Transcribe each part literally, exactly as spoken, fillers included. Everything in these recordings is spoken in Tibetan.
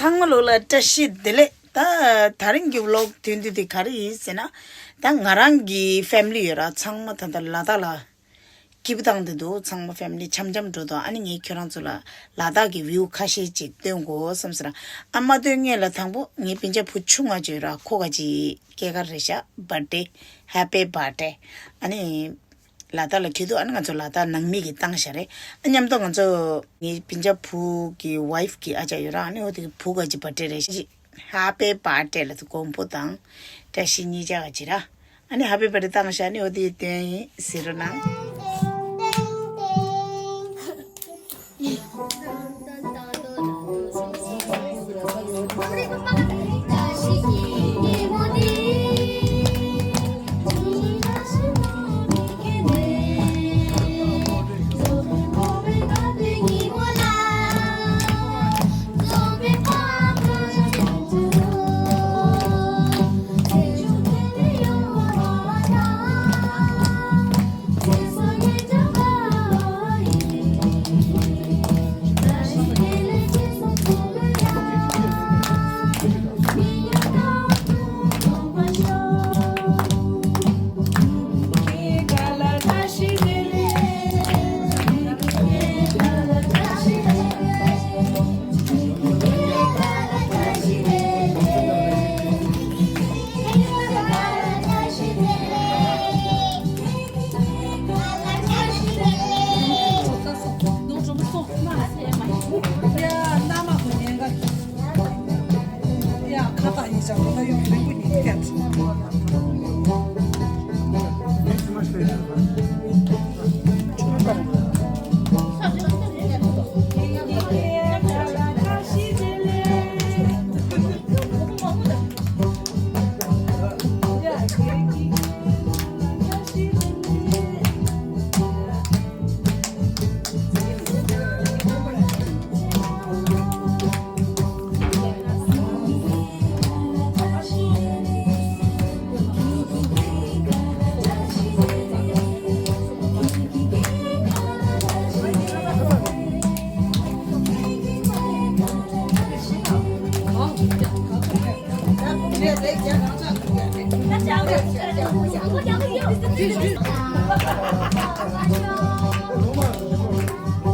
ཚང་མ་ལོ་ལ་བཀྲ་ཤིས་བདེ་ལེགས། ད་དེ་རིང་གི་ཝི་ལོག་དོན་དུ་དེ་ག་རེ་ཡིན་ཟེར་ན། ད་ང་རང་གི་ཕེ་མི་ལི་ཡོད་ར། ཚང་མ་ད་ལྟ་ལ་དྭགས་ལ་སྐྱིད་པོ་བཏང་བསྡད་འདུག་ཚང་མ་ཕེ་མི་ལི་འཆམ་འཆམ་འགྲོ་འདུག་ཨ་ནི་ངས་ཁྱོད་རང་ཚོ་ལ་ལ་དྭགས་ཀྱི་ཝིའུ་ཁ་ཤས་ཅིག་སྟོན་དགོས་བསམ་ཟེར། ཨ་མ་སྟོན་ངེས་ལ་དང་པོ་ངའི་སྤུན་ཀྱག་བུ་ཆུང་ང་ཅིག་ཡོད་ར། ཁོ་ག་ཅིག་སྐྱེས་སྐར་རེད་ཤག་བར་ཌེ། ཧེ་པི་བར་ཌེ། ཨ་ནི། ལ་དྭགས་ལ་འཁེལ་འདུག་ཨ་ནི་ང་ཚོ་ལ་དྭགས་ནང་མི་གིས་བཏང་ཤག་རེད། ཨ་མཉམ་དུ་ང་ཚོ་ངའི་སྤུན་ཀྱག་བུ་གི་ཝའིཕ་གི་ཨ་ཅག་ཡོད་ར། ཨ་ནི་འོ་དེ་གི་བུ་ག་ཅིག་བར་ཌེ་རེད་ཤག་ཧེ་པི་བར་ཌེ་ལ་དུ་དགོང་པོ་དང་བཀྲ་ཤིས་གཉིས་ཆ་ག་ཅིག་ར། ཨ་ནི་ཧེ་པི་བར་ཌེ་བཏང་ཤག་ཨ་ནི་འོ་དེ་སྟོན་ཡིན་ཟེར་རོ་ན།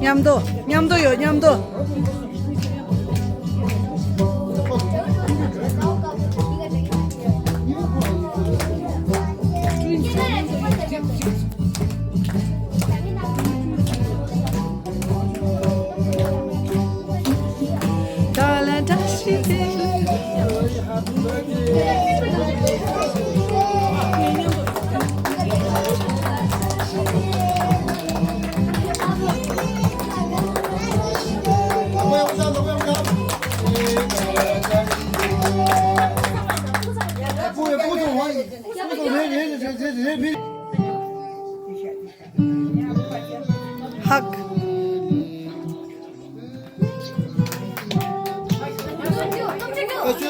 མཉམ་དུ། མཉམ་དུ་ཡོད། མཉམ་དུ། ཧག། ཨ་ཅོ།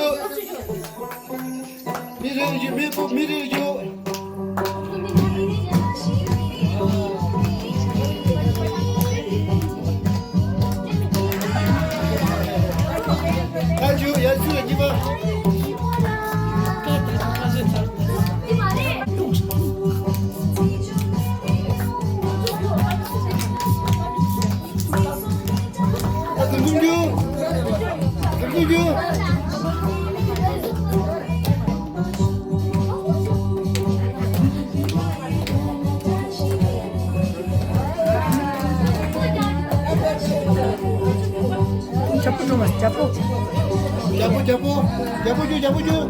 མི་རེ་རེ་མི་པོ་མི་རེ་རེ། ཨ་ཅོ་ཡར་ཚུར་གཉིས་པ། ཨ་ཀུན་ཀུན་རྒྱུ། ཀུན་ཀུན་རྒྱུ། རྒྱལ་པོ་འགྲོ་བ། རྒྱལ་པོ། རྒྱལ་པོ། རྒྱལ་པོ། རྒྱལ་པོ་རྒྱུ། རྒྱལ་པོ་རྒྱུ།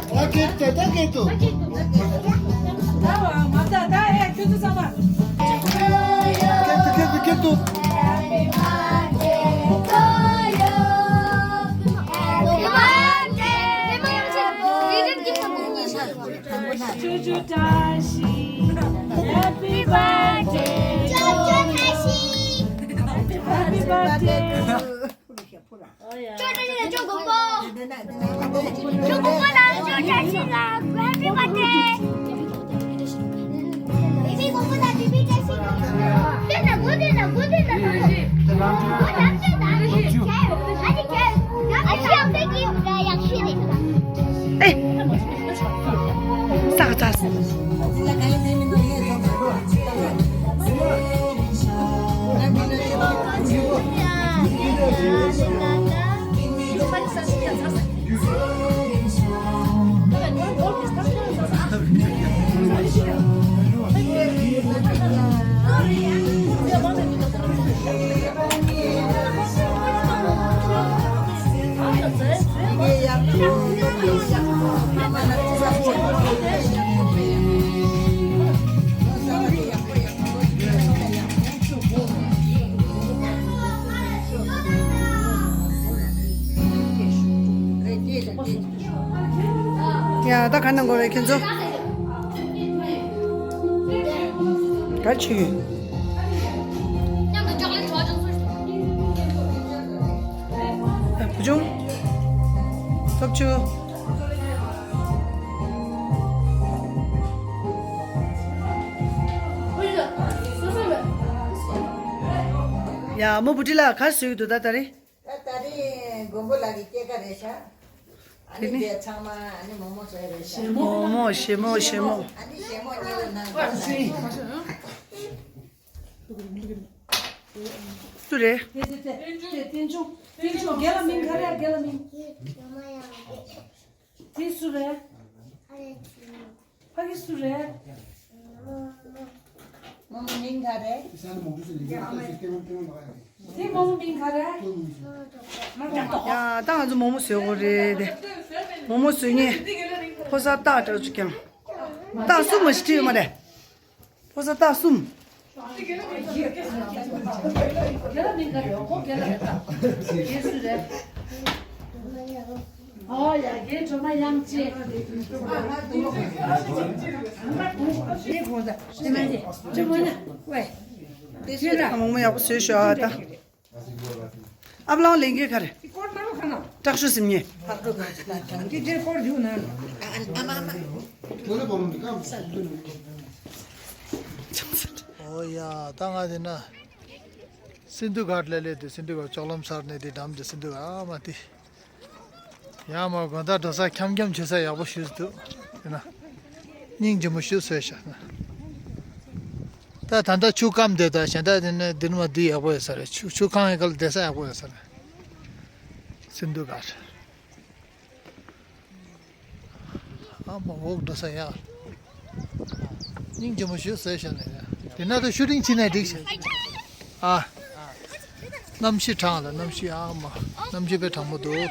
ད་ཁྱེད་ད་ད་ཁྱེད་དུ། ད་བ་མ་ད་ད་ཨེ་ཁྱོད་ཚོ་ཚང་མ། ཁྱེད་དུ་ཁྱེད་དུ་ཁྱེད་དུ། ཅོ་ཅོ་བཀྲ་ཤིས། Happy birthday. ཅོ་ཅོ་བཀྲ་ཤིས། Happy birthday. ཅོ་ཅོ་ཅོ་ཅོ་གོ་པོ། Happy birthday. Baby, go for that, baby, that's it. Go there, go there, go there, go there. Go there, go there. I don't care. I don't care. I don't care. ཨེ། ས་ཆ། ཡ། ད་ག་ན་འགོར་བའི་ཁྱེད་ཚོ། ག་ཆུ་ཡོད། བུ་ཆུང་། སྟོབས་ཆུ། ཡ། མོ་བུ་ཁྲིད་ལ་ག་རེ་བཟོས་ཀྱི་འདུག་ད་ད་རེས། ད་ད་རེས་མགོན་པོ་ལགས་ཀྱི་སྐྱེས་སྐར་རེད་ཤག་ཨ་ནི་དེ་ནི་དེ་ཚང་མ་ཨ་ནི་མོག་མོག་བཟོས་རེད་ཤག་མོག་མོག་ཞེ་མོག་ཞེ་མོག་ཨ་ནི་ཞེ་མོག་གཉིས་ལ་ནང་། སུ་རེད། དེ་དེ་དེ་དེ་བསྟན་ཆུང་། བསྟན་ཆུང་། རྒན་ལགས་མིང་ག་རེ། རྒན་ལགས་མིང་། དེ་སུ་རེད། ཕ་གི་སུ་རེད། རྨོ་མོ་མིང་ག་རེད། དེ་རྨོ་མོ་མིང་ག་རེད། ཡ། ད་ང་ཚོ་མོག་མོག་བཟོས་དགོས་རེད་དེ། མོག་མོག་བཟོས་ནས་ཕོ་གསར་སྟག་འདྲ་ཅིག་ཀྱང་། སྟག་གསུམ་མ་ཞིག་ཁྲིད་ཡོད་མ་རེད། ཕོ་གསར་སྟག་གསུམ། རྒན་ལགས་མིང་ག་རེད། ཁོ་རྒན་ལགས་རེད་ད། རྒན་སུ་རེད། ཨོ་ཡ། རྒན་གྲོ་མ་དབྱངས་ཅན། རྒན་གོང་ས་ཅི་མ་རེད། ཅི་མ་ན་ཝེ། དེ་ཚོ་མོག་མོག་ཡག་པོ་བཟོས་ཤག་ཨ་ད། ཨབ་ལང་ལེན་གྱི་ག་རེ། སྐོར་ནང་ཁ་ན། དྲག་ཤུ་ཟིན་ཉེ། ཨ་ཨ་མ་ཨ་མ། ཨོ་ཡ། ད་ང་དེ་ན། སིན་དྷུ་གྷ་ཊ་ལ་སླེབས་དུས། སིན་དྷུ་གྷ་ཊ་ལྕོག་ལམ་སར་ནས་དེ་འགྲམ་དུ་སིན་དྷུ་གྷ་ཊ། ཨ་མ་དེ། ཡ་མ་དགོན་བདག་འགྲོ་ས་འཁྱམ་འཁྱམ་བྱེད་ས་ཡག་པོ་ཞིག་འདུག་དེ་ན། སྙིང་རྗེ་མོ་ཞིག་བཟོས་ཤག་ན། ད་ད་ལྟ་ཆུ་སྐམ་དེ་ད་གཞན་དག་དེ་ནས་འདིར་མ་འདི་ཡག་པོ་ཡོད་ས་རེད། ཆུ་ཆུ་གང་ཡིན་ག་ལ་བསྡད་ས་ཡག་པོ་ཡོད་ས་རེད། སིན་དྷུ་གྷ་ཊ། ཨ་མ་འོག་འགྲོ་ས་ཡ། སྙིང་རྗེ་མོ་ཞིག་བཟོས་ཤག་ན་ཡ། དེ་ན་ད་ཤུ་ཊིང་བྱེད་ན་འགྲིག་ཤག་ཨ། གནམ་གཤིས་གྲང་ལ། གནམ་གཤིས་ཨ་མ། གནམ་གཤིས་དཔེ་གྲང་མོ་འདུག་ཡ།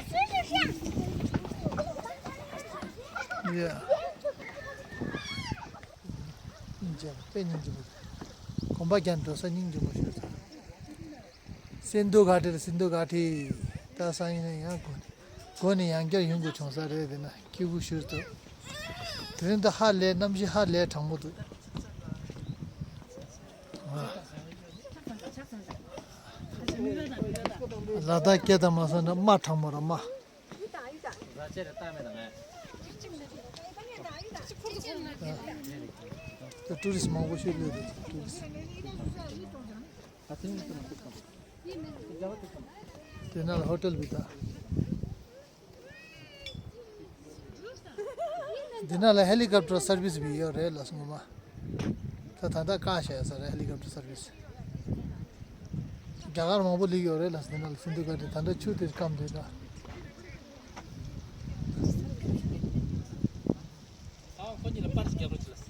སྙིང་རྗེ་མོ། དཔེ་སྙིང་རྗེ་མོ་འདུག་གོམ་པ་རྒྱག་འགྲོ་ས་སྙིང་རྗེ་མོ་ཞིག་འདུག་སིན་དྷུ་གྷ་ཊ་རེད། སིན་དྷུ་གྷ་ཊ། ད་སང་ཉིན་ཡང་དགོན། དགོན་ནས་ཡང་བསྐྱར་ཡོང་དགོས་བྱུང་ས་རེད། དེ་ན་སྐྱིད་པོ་ཞིག་འདུག་དེ་རིང་ད་ཧ་ལས། གནམ་གཤིས་ཧ་ལས་གྲང་མོ་འདུག་ལ་དྭགས་སྐད་དང་མ་སོང་ན་རྨ་གྲང་མོ་ར་རྨ། ད་ཊུ་རི་སི་མང་པོ་ཞིག་སླེབས་འདུག་ཊུ་རི་སི། དེ་ན་ལ་ཧོ་ཊེལ་བི་ད། འདི་ན་ལ་ཧེ་ལི་ཀོབ་ཊར་སར་བི་སི་བི་ཡོད་རེད་ལགས་སོ་ངོ་མ། ད་ད་ལྟ་བཀག་བཞག་ཡོད་ས་རེད། ཧེ་ལི་ཀོབ་ཊར་སར་བི་སི། རྒྱ་གར་མང་པོ་སླེབས་ཡོད་རེད་ལགས་སོ། འདི་ན་ལ་སིན་དྷུ་གྷ་ཊ་ད་ལྟ་ཆུ་དེ་སྐམ་དེ་ད།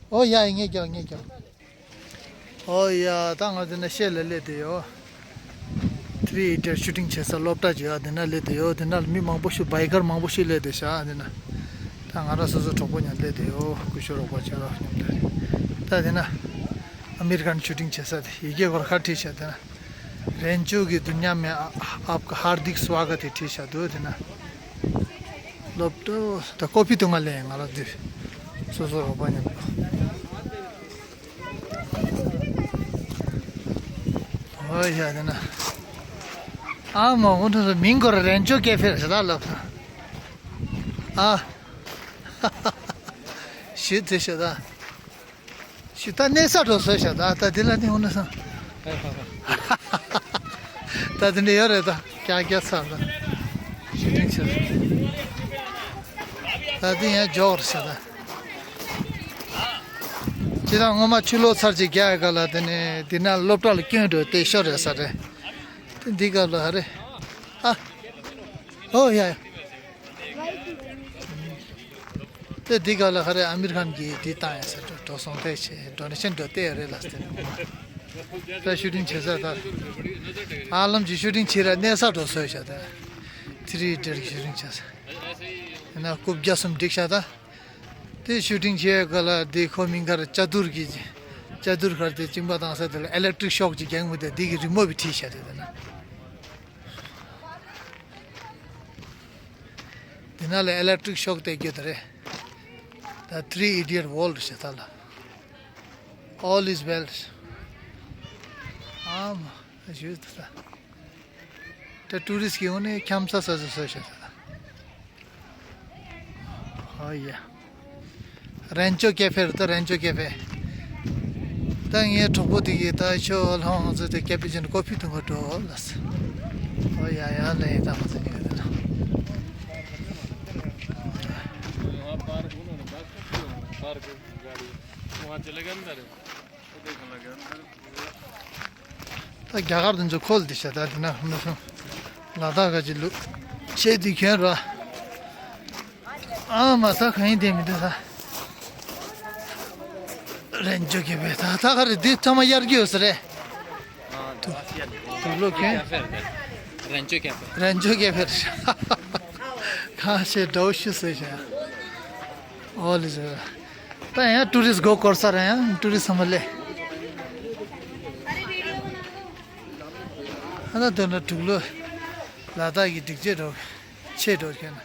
ཨོ་ཡ་ཡ། ངས་རྒྱག་ངས་རྒྱག་ཨོ་ཡ། ད་ང་འདི་ན་ཤེལ་ལ་སླེབས་བསྡད་ཡོད། ཐི་རི་ཨི་ཌི་ཡཊ་ཤུ་ཊིང་བྱེད་ས་སློབ་གྲྭ་ཅིག་ཡ། འདི་ན་སླེབས་བསྡད་ཡོད། འདི་ན་མི་མང་པོ་ཞིག་བྷའི་ཀར་མང་པོ་ཞིག་སླེབས་བསྡད་ཤག་འདི་ན། ད་ང་རང་སོ་སོ་གྲོགས་པོ་མཉམ་སླེབས་བསྡད་ཡོད། སྐུ་ཞབས་རོགས་པ་ཆོས་གྲགས་མཉམ་དུ། ད་འདི་ན་ཨ་མེ་རི་ཀན་ཤུ་ཊིང་བྱེད་ས་དེ། ཡི་གེ་ཁོ་ར་ཁ་བྲིས་ཤག་འདི་ན། རན་ཅོ་གི་དུ་ཉམས་མེད་ཨ་ཨབ་ཀ་ཧར་དིག་སྭ་ག་ཏི་བྲིས་ཤག་འདུག་འདི་ན། སློབ་གྲྭ་ད་ཀོ་ཕི་དུ་ང་ལེན་ང་རང་འདི། སོ་སོ་རོགས་པ་མཉམ་དུ། ཨོ་ཡ། དེ་ན། ཨ་མ་འོ་འདྲ་མིང་སྐོར་རན་ཅོ་ཀེ་ཧྥེ་རེད་ད་ལབ། ཨ། ཞུ་དེ་ཤ་ད། ཞུ་ད་གནས་ས་འགྲོ་སོང་ཤ་ད། ད་འདི་ལ་ནི་འོ་ན་སང་། ད་འདི་ནས་ཡོད་རེད་ད། ཀྱག་ཀྱག་ཚར་ད། ཞུ་ཏིང་ཆེ། ད་འདི་ཡང་འཇོག་རེད་ཤ་ད། ཅི་ད་སྔོན་མ་ཆུ་ལོག་ཚར་གཅིག་རྒྱག་ག་ལ་དེ་ནས་འདི་ན་སློབ་གྲྭ་ལ་སྐྱོན་འགྲོ་དེ་ཤོར་རེད་ས་རེད། དེ་འདི་ག་ལ་ཧ་རེད། ཨ། ཨོ་ཡ་ཡ། དེ་འདི་ག་ལ་ཧ་རེ་ཨ་མིར་ཁཱན་གྱིས་འདི་བཏང་ཡ་ཟེར་འགྲོ་སོང་དེ་ཆེ་ཌོ་ནེ་ཤན་འགྲོ་བལྟས་ཡ་རེད་ལ་ཟེར། ད་ཤུ་ཊིང་བྱེད་ས་ད། ཨ་ལམ་གྱི་ཤུ་ཊིང་བྱེད་ར་གནས་ས་འགྲོ་སོང་ཤ་ད། ཐི་རི་ཌི་ཡི་ཌི་ཀྱི་ཤུ་ཊིང་བྱེད་ས། ཡིན་ན་རྐུབ་བརྒྱ་གསུམ་བསྒྲིགས་ཤ་ད། དེ་ཤུ་ཊིང་བྱེད་ཡ་ག་ལ་དེ་ཁོ་མིང་གར་ཅ་དུར་གྱི། ཅ་དུར་གར་དེ་གཅིན་པ་བཏང་ས་དེ་ལ་ཨི་ལེག་ཊི་རིག་ཤོག་ཅིག་རྒྱག་མི་དེ་དེ་གི་རི་མོ་བི་བྲིས་ཤ་དེ་དེ་ན། དེ་ན་ལ་ཨི་ལེག་ཊི་རིག་ཤོག་དེ་རྒྱུ་དེ་རེད། ད་ཐི་རི་ཨི་ཌི་ཡཊ་ཝོལ་ཞེས་ད་ལ། All is well། ཨ་མ་ཞུས་ད། ད་ཊུ་རི་སི་གི་འོ་ནས་འཁྱམ་ས་ས་ས་ས་ཞེས་ད། ཨོ་ཡ། རན་ཅོ་ཀེ་ཧྥེ་རེད་ད། རན་ཅོ་ཀེ་ཧྥེ། ད་ངའི་གྲོགས་པོ་དེ་གིས་ད་ཤོ་ལྷོང་ང་ཚོ་དེ་ཀེ་ཕེ་ཅན་ཀོ་ཕི་འཐུང་ག་འགྲོ་ལ་ཟེར། ཨོ་ཡ་ཡ་ལེ་ད་ང་ཚོ་གཉིས་ཀ་དེ་ལ། वहाँ पार्क उन्होंने बस की, पार्क गाड़ी वहाँ चले गए अंदर। ད་རྒྱ་གར་དུ་འཇུག་ཁོལ་དེ་ཤ་ད་དེ་ན་ཧུ་ན་ཧུ། ལ་དྭགས་ག་ཅི་ལུག་ཤེས་དུས་ཁྱོད་ར། ཨ་མ་ས་གང་ཡིན་དེ་མི་འདུག་ས། རན་ཅོ་ཀེ་ཧྥེ་ད་ད་ག་རེ་འདི་ཐ་མ་གཡར་གྱི་ཡོད་ས་རེད། དུག་ལོག་ཁྱོད། རན་ཅོ་ཀེ་ཧྥེ། རན་ཅོ་ཀེ་ཧྥེ། གང་ཤེས་འདྲ་བོ་ཤི་སོང་ཤ། ཨོ་ལི་ཟེར། ད་ཡང་ཊུ་རི་སི་སྒོ་སྐོར་ས་རེད། ཡང་ཊུ་རི་སི་ཚང་མ་སླེབས། ཨ་ད་དོན་ལ་དུག་ལོ། ལ་དྭགས་ཀྱི་སྒྲིག་ཆས་འགྲོ། ཆས་འགྲོ་མཁན།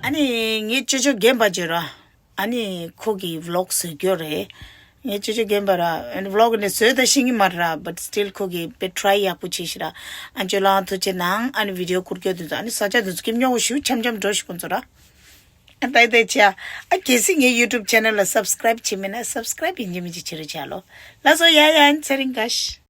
ཨ་ནི་ངའི་ཅོ་ཅོ་རྒན་པ་ཅོ་ར། ཨ་ནི་ཁོ་གི་ཝི་ལོག་བཟོ་རྒྱུ་རེད། ངའི་ཅོ་ཅོ་རྒན་པ་ར། ཨ་ནི་ཝི་ལོག་ནས་བཟོས་ད་ཤེས་ཀྱི་མ་ར། བཊ་སི་ཊིལ་ཁོ་གི་དཔེ་ཊི་རའི་ཡག་པོ་བྱས་ཤི་ར། ཨ་ཅོ་ལགས་ཐུགས་རྗེ་གནང་། ཨ་ནི་བི་ཌི་ཡོ་བསྐུར་རྒྱུ་དེ་ཚོ། ཨ་ནི་ས་ཆ་དེ་ཚོ་སྐྱིད་ཉོག་ཞུ་འཆམ་འཆམ་འགྲོ་ཞུ་ཁོང་ཚོ་ར། ཨ་ཏའི་ཏའི་ཆ། ཨ་གལ་སྲིད་ངའི་ཡུ་ཊུབ་ཆེ་ནལ་ལ་སབ་སི་ཀ་རའིབ་བྱས་མེད་ན་སབ་སི་ཀ་རའིབ་ཡིན་གཅིག་མིན་གཅིག་བྱེད་རོགས་བྱ་ལོ། ལགས་སོ། ཡ་ཡ། ཨ་ནི་ཚེ་རིང་དགའ་ཤ།